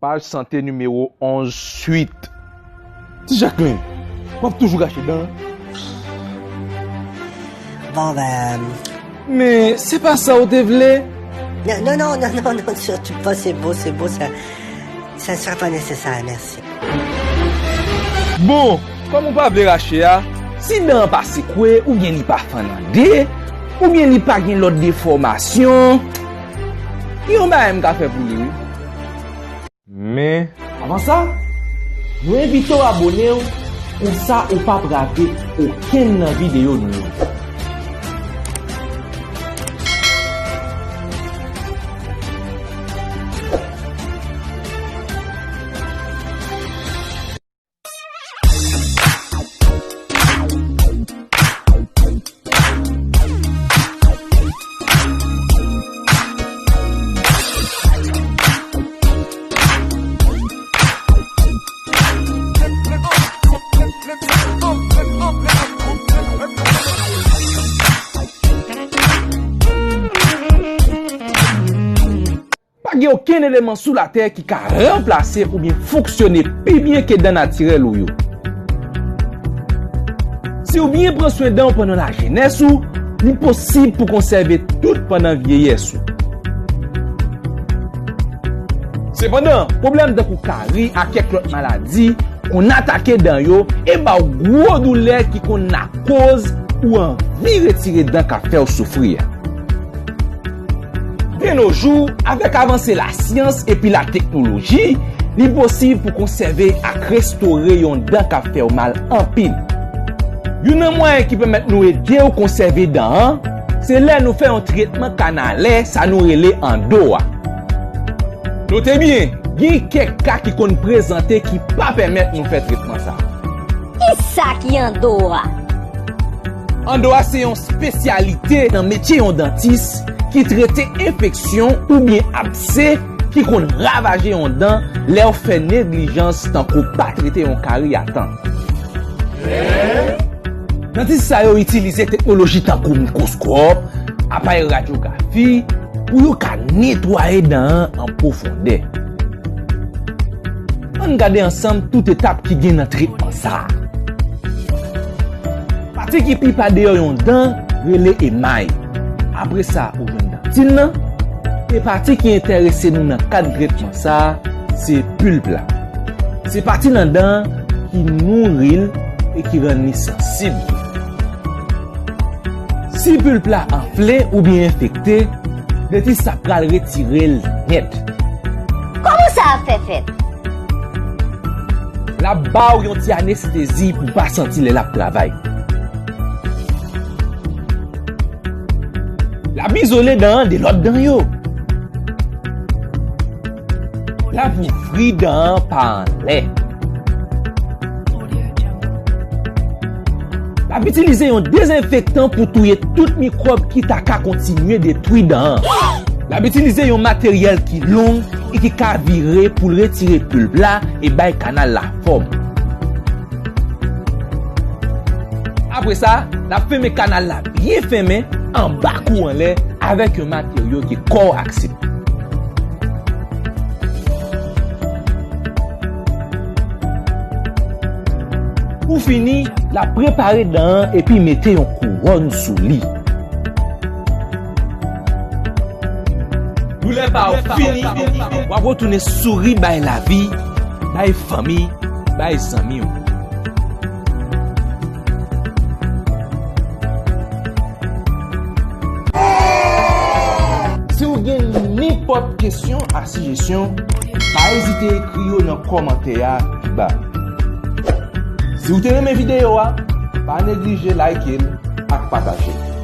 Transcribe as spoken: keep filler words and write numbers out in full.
Paj sante nimewo onz, suit. Ti Jacquelin, w ap toujou rache dan? Bon, ben. Men, se pa sa w te vle? Non, non, non, non, non, non, surtout pas, c'est beau, c'est beau, ça, ça ne sera pas nécessaire, merci. Bon, kòm ou pa vle rache a, si dan an pa sekwe, oubyen li pa fann an de, oubyen li pa gen lòt defòmasyon, gen yon bagay m ka fè pou li, wi. Men, avan sa, nou envite w abone w, konsa ou p ap rate okenn nan videyo nou yo. Pa gen okenn eleman sou latè ki ka ranplase oubyen fonksyone pi byen ke dan natirèl ou yo. Si w byen pran swen dan w pandan lajenès ou, li posib pou konsève tout pandan vyeyès ou. Sepandan, pwoblèm tankou kari ak kèk lòt maladi konn atake dan yo e ba w gwo doulè ki konn lakoz ou anvi retire dan k ap fè w soufri a. De nos jours, avèk avanse lasyans epi lateknoloji, li posib pou konsève ak restore yon dan k ap fè w mal anpil. Youn nan mwayen ki pèmèt nou ede w konsève dan an, se lè nou fè yon tretman kanalè, sa nou rele endo a. Note byen, gen kèk ka ki konn prezante ki pa pèmèt nou fè tretman sa a. Kisa ki endo a? Endo a se yon espesyalite nan metye yon dantis ki trete enfeksyon oubyen abse ki konn ravaje yon dan lè w fè neglijans, tankou pa trete yon kari a tan. Dantis sa yo itilize teknoloji tankou mikwoskòp, aparèy radyografi pou yo ka netwaye dan an an pwofondè. Ann gade ansanm tout etap ki gen nan tretman sa a. Pati ki pi pa deyò yon dan rele emay. Apre sa, ou jwenn dantin nan. E pati ki enterese nou nan kad tretman sa a, se pulp la. Se pati nan dan an ki nouri l e ki rann li sansib. Si pulp la anfle oubyen enfekte, dantis sa pral retire l nèt. Kòman sa ap fè fèt? L ap ba w yon ti anestezi pou w pa santi lè l ap travay. L ap izole dan an de lòt dan yo. L ap ouvri dan an pa anlè. L ap itilize yon dezenfektan pou touye tout mikwòb ki ta ka kontinye detwi dan an. L ap itilize yon materyèl ki long e ki ka vire pou l retire pulp la e bay kanal la fòm. Apre sa, l ap fèmen kanal la byen fèmen anba kou anlè avèk yon materyo ke kò w aksepte. Pou fini, l ap prepare dan an epi mete yon kouwòn sou li. Doulè pa w fini, w ap retounen souri bay lavi, bay fanmi, bay zanmi w. Si w gen nenpòt kesyon ak sijesyon, pa ezite ekri yo nan kòmantè a ki ba. Si w te renmen videyo a, pa neglije like l ak pataje l.